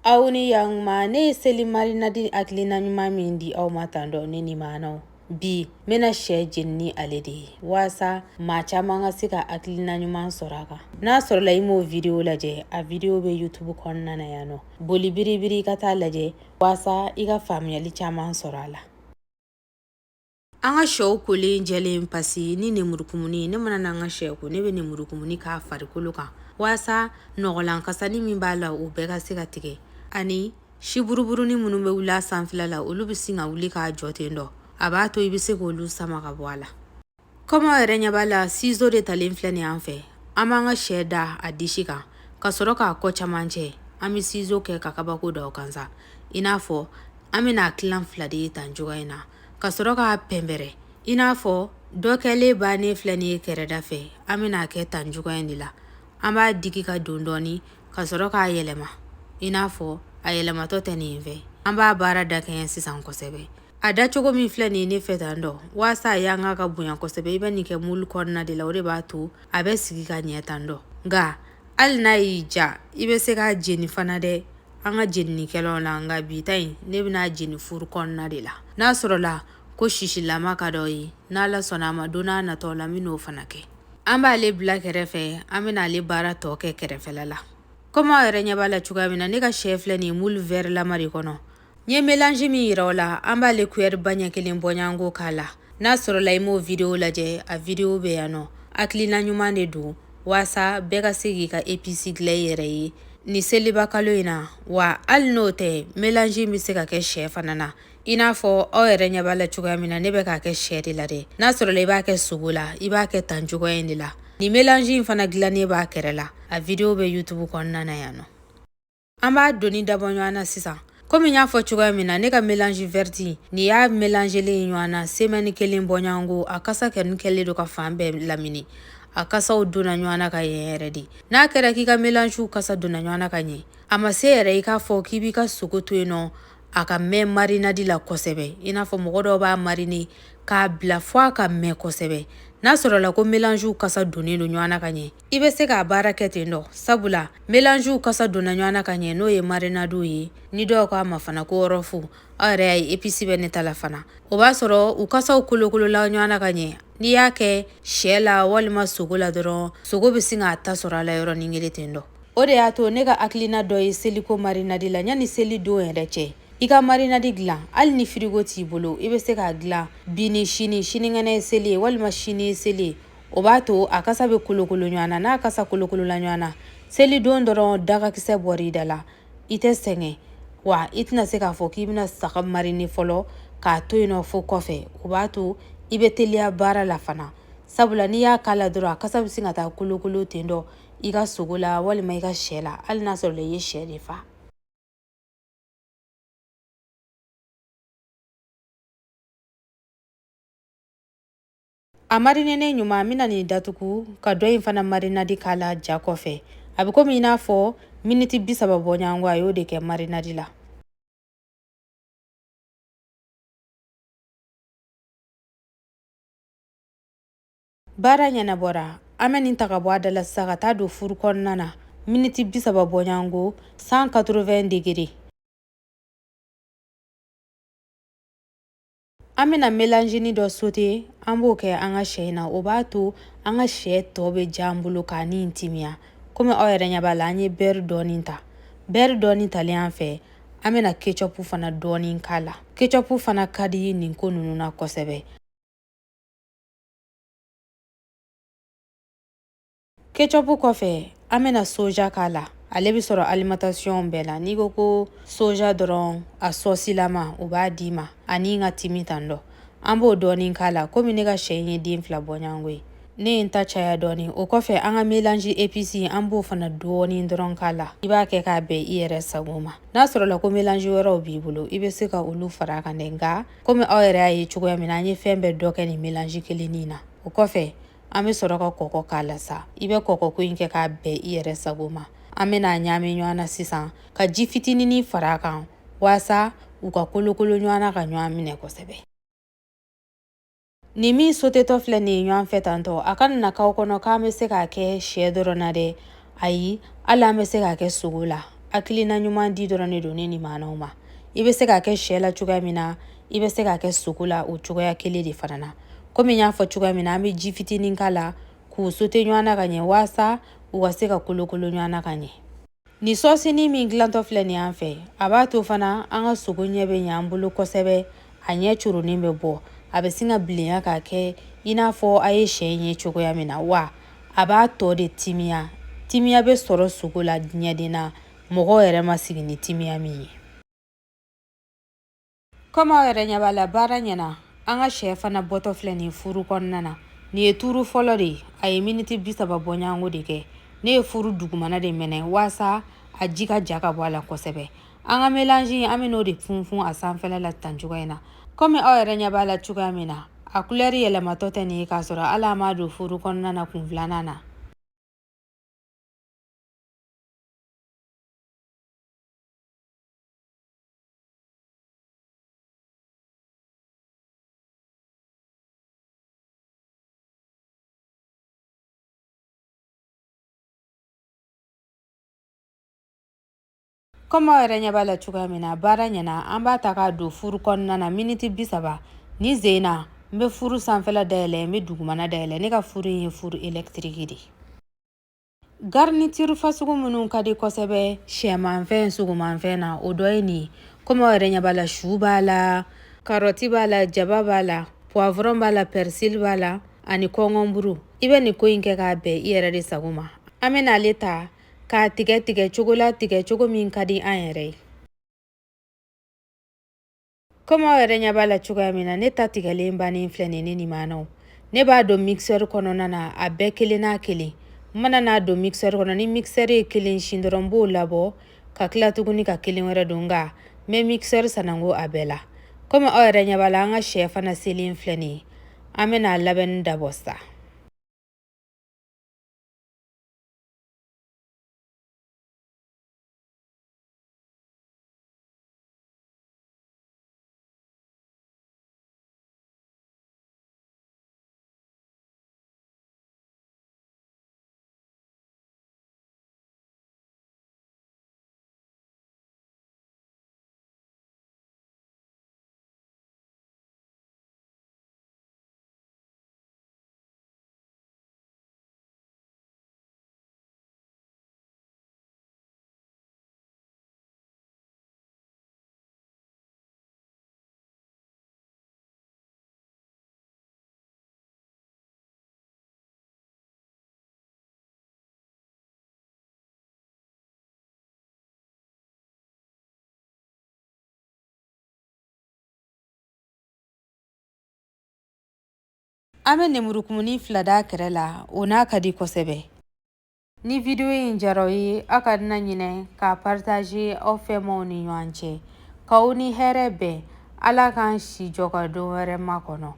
Aw ni yakuma, ne ye seli marinadi hakilina ɲuman min di aw ma tan dɔ, ne ni maanaw bi n bɛna sɛ jeni ni ale de ye waasa maa caman ka se ka hakilina ɲuman sɔrɔ a kan. N'a sɔrɔla i m'o video lajɛ, a video bɛ YouTube kɔnɔna na yan nɔ, boli biribiri i ka taa lajɛ waasa i ka faamuyali caman sɔrɔ a la. An ka sɛw kolen jɛlen pasi ni nemurukumuni, ne mana n'an ka sɛ ko, ne bɛ nemurukumuni k'a farikolo kan waasa nɔgɔlan kasani min b'a la, o bɛɛ ka se ka tigɛ, ani si buruburunin minnu bɛ wuli a sanfɛla la, olu bɛ sin ka wuli k'a jɔ ten dɔ. A b'a to i bɛ se k'olu sama ka bɔ a la. Komi aw yɛrɛ ɲɛ b'a la, ciseau de talen filɛ nin an fɛ. An b'an ka sɛ da a disi kan ka sɔrɔ k'a kɔ camancɛ. An bɛ ciseau kɛ ka kabako da o kan sa, i n'a fɔ an bɛna a tilan fila de ye tan cogoya in na, ka sɔrɔ k'a pɛnpɛrɛ i n'a fɔ dɔ kɛlen bannen filɛ nin ye kɛrɛda fɛ. An bɛna a kɛ tan cogoya in de la. An b'a digi ka don dɔɔni ka sɔrɔ k'a yɛlɛma, i n'a fɔ a yɛlɛmatɔ tɛ nin fɛ. An b'a baara dakɛɲɛ sisan kosɛbɛ. A dacogo min filɛ nin ye ne fɛ tan dɔ, waasa a yanga ka bonya kosɛbɛ, i bɛ nin kɛ moule kɔnɔna de la. O de b'a to a bɛ sigi ka ɲɛ tan dɔ. Nka hali n'a y'i ja, i bɛ se k'a jeni fana dɛ, an ka jeninikɛlaw la. Nka bi ta in, ne bɛna jeni furu kɔnɔna de la. N'a sɔrɔla ko sisilama ka d'aw ye, n'Ala sɔnna a ma, don n'a natɔ la n bɛn'o fana kɛ. An b'ale bila kɛrɛfɛ, an bɛna ale baara tɔ kɛ kɛrɛfɛla la. Komi aw yɛrɛ ɲɛ b'a la cogoya min na, ne ka sɛ filɛ nin ye moule verre lama de kɔnɔ. N ye mélange min yira aw la, an b'ale cuillère ba ɲɛ kelen bɔɲɔgɔnko k'a la. N'a sɔrɔla i m'o video lajɛ, a video bɛ yan nɔ. Hakilina ɲuman de don waasa bɛɛ ka se k'i ka épice dilan i yɛrɛ ye ni seliba kalo in na. Wa hali n'o tɛ, mélange in bɛ se ka kɛ sɛ fana na, i n'a fɔ aw yɛrɛ ɲɛ b'a la cogoya min na, ne bɛ k'a kɛ sɛ de la dɛ. N'a sɔrɔla i b'a kɛ sogo la, i b'a kɛ tan cogoya in de la. Ni mélange in fana dilannen b'a kɛrɛ la, a video bɛ YouTube kɔnɔna na yan nɔ. An b'a doni dabɔ ɲɔgɔn na sisan. Komi n y'a fɔ cogoya min na, ne ka mélange vert nin y'a mélangelen ɲɔgɔn na semaine kelen bɔɲɔgɔnko, a kasa kɛni kɛlen don ka fan bɛɛ lamini. A kasaw donna ɲɔgɔn na ka ɲɛ yɛrɛ de. N'a kɛra k'i ka mélange kasa donna ɲɔgɔn na ka ɲɛ, a ma se yɛrɛ i k'a fɔ k'i b'i ka sogo to yen nɔ a ka mɛn marinadi la kosɛbɛ, i n'a fɔ mɔgɔ dɔw b'a mariner k'a bila fo a ka mɛn kosɛbɛ. N'a sɔrɔla ko mélange kasa donnen don ɲɔgɔn na ka ɲɛ, i bɛ se k'a baara kɛ ten dɔ, sabula mélangew kasa donna ɲɔgɔn na ka ɲɛ, n'o ye marinadiw ye, ni dɔw k'a ma fana ko rof. Aw yɛrɛ y'a ye, épice bɛ ne ta la fana. O b'a sɔrɔ u kasaw kolokolola ɲɔgɔn na ka ɲɛ. N'i y'a kɛ sɛ la walima sogo la dɔrɔn, sogo bɛ sin k'a ta sɔrɔ a la yɔrɔnin kelen ten dɔ. O de y'a to ne ka hakilina dɔ ye seliko marinadi la, yanni seli don yɛrɛ cɛ, i ka marinadi dilan. Hali ni firigo t'i bolo, i bɛ se k'a dilan bi ni sini, sinikɛnɛ ye seli ye walima sini ye seli ye. O b'a to a kasa bɛ kolokolo ɲɔgɔn na. N'a kasa kolokolola ɲɔgɔn na, seli don dɔrɔn, dagakisɛ bɔra i da la, i tɛ sɛgɛn wa i tɛna se k'a fɔ k'i bɛna saga mariner fɔlɔ k'a to yen nɔ fo kɔfɛ. O b'a to i bɛ teliya baara la fana, sabula n'i y'a k'a la dɔrɔn, a kasa bɛ sin ka taa kolokolo ten dɔ i ka sogo la walima i ka sɛ la, hali n'a sɔrɔ i ye sɛ de fa. A marinenen ɲuman, n bɛna nin datugu ka dɔ in fana marinadi k'a la ja kɔfɛ. A bɛ komi i n'a fɔ miniti 30 bɔɲɔgɔnko, a y'o de kɛ marinadi la. Baara ɲɛnabɔra. An bɛ nin ta ka bɔ a da la sisan ka taa don furu kɔnɔna na, miniti 30 bɔɲɔgɔnko, 180 degrés. An bɛna mélangeni dɔ sauté, an b'o kɛ an ka sɛ in na. O b'a to an ka sɛ tɔ bɛ diya an bolo k'a ni timiya. Komi aw yɛrɛ ɲɛ b'a la, an ye beurre dɔɔni ta. Beurre dɔɔni talen an fɛ, an bɛna ketchup fana dɔɔni k'a la. Ketchup fana ka di nin ko ninnu na kosɛbɛ. Ketchup kɔfɛ, an bɛna soja k'a la. Ale bɛ sɔrɔ alimentation bɛɛ la. N'i ko ko soja dɔrɔn, a sɔsilama, u b'a d'i ma ani ka timi tan dɔ. An b'o dɔɔni k'a la. Komi ne ka sɛ in ye den 2 bɔɲɔgɔnko ye, ne ye n ta caya dɔɔni. O kɔfɛ, an ka mélange épice, an b'o fana dɔɔni dɔrɔn k'a la. I b'a kɛ k'a bɛn i yɛrɛ sago ma. N'a sɔrɔla ko mélange wɛrɛw b'i bolo, i bɛ se ka olu fara a kan dɛ. Nka komi aw yɛrɛ y'a ye cogoya min na, an ye fɛn bɛɛ dɔ kɛ nin mélange kelennin na. O kɔfɛ, an bɛ sɔrɔ ka kɔkɔ k'a la sa. I bɛ kɔkɔ ko in kɛ k'a bɛn i yɛrɛ sago ma. An bɛna a ɲaami ɲɔgɔn na sisan ka ji fitininin fara a kan waasa u ka kolokolo ɲɔgɔn na ka ɲɔgɔn minɛ kosɛbɛ. Nin min sotetɔ filɛ nin ye ɲɔgɔn fɛ tantɔ, a kana na k'aw kɔnɔ k'an bɛ se k'a kɛ sɛ dɔrɔn na dɛ. Ayi, hali an bɛ se k'a kɛ sogo la. Hakilina ɲuman di dɔrɔn de don ne ni maanaw ma. I bɛ se k'a kɛ sɛ la cogoya min na, i bɛ se k'a kɛ sogo la o cogoya kelen de fana na. Komi n y'a fɔ cogoya min na, an bɛ ji fitinin k'a la k'u sauter ɲɔgɔn na ka ɲɛ waasa u ka se ka kolokolo ɲɔgɔn na ka ɲɛ. Nin sɔsinin min dilantɔ filɛ nin y'an fɛ, a b'a to fana an ka sogo ɲɛ bɛ ɲɛ an bolo kosɛbɛ, a ɲɛ curunin bɛ bɔ, a bɛ sin ka bilenya k'a kɛ i n'a fɔ a ye sɛ in ye cogoya min na. Wa a b'a tɔ de timiya, timiya bɛ sɔrɔ sogo la ɲɛden na, mɔgɔw yɛrɛ ma sigi ni timiya min ye. Komi aw yɛrɛ ɲɛ b'a la, baara ɲɛna. An ka sɛ fana bɔtɔ filɛ nin furu kɔnɔna na. Nin ye turu fɔlɔ de ye, a ye miniti 30 bɔɲɔgɔnko de kɛ. Ne ye furu dugumana de mɛnɛ waasa a ji ka ja ka bɔ a la kosɛbɛ. An ka mélange, an bɛ n'o de funfun a sanfɛla la tan cogoya in na. Komi aw yɛrɛ ɲɛ b'a la cogoya min na, a kulɛri yɛlɛmatɔ tɛ nin ye k'a sɔrɔ hali an m'a don furu kɔnɔna na kun filanan na. Komi aw yɛrɛ ɲɛ b'a la cogoya min na, baara ɲɛna. An b'a ta k'a don furu kɔnɔna na miniti 30 ni zen na. N bɛ furu sanfɛla dayɛlɛ, n bɛ dugumana dayɛlɛ. Ne ka furu in ye furu électrique de ye. Garniture fasugu minnu ka di kosɛbɛ sɛmanfɛn sogomanfɛn na, o dɔ ye nin ye. Komi aw yɛrɛ ɲɛ b'a la, su b'a la, karɔti b'a la, jaba b'a la, poivron b'a la, persil b'a la ani concombre. I bɛ nin ko in kɛ k'a bɛn i yɛrɛ de sago ma. An bɛ n'ale ta k'a tigɛ tigɛ cogo la, tigɛ cogo min ka di an yɛrɛ ye. Komi aw yɛrɛ ɲɛ b'a la cogoya min na, ne ta tigɛlen bannen filɛ nin ne ni maanaw. Ne b'a don mixeur kɔnɔna na, a bɛɛ kelen n'a kelen. N mana n'a don mixeur kɔnɔ, ni mixeur ye kelen sin dɔrɔn, n b'o labɔ ka tila tuguni ka kelen wɛrɛ don. Nka n bɛ mixeur sanango a bɛɛ la. Komi aw yɛrɛ ɲɛ b'a la, an ka sɛ fana selen filɛ nin ye. An bɛna a labɛnni dabɔ sa. An bɛ lemurukumuni 2 d'a kɛrɛ la, o n'a ka di kosɛbɛ. Ni video in diyara aw ye, aw kana ɲinɛ k'a partager aw fɛnmaw ni ɲɔgɔn cɛ. K'aw ni hɛrɛ bɛn. Ala k'an si jɔ ka don wɛrɛ makɔnɔ.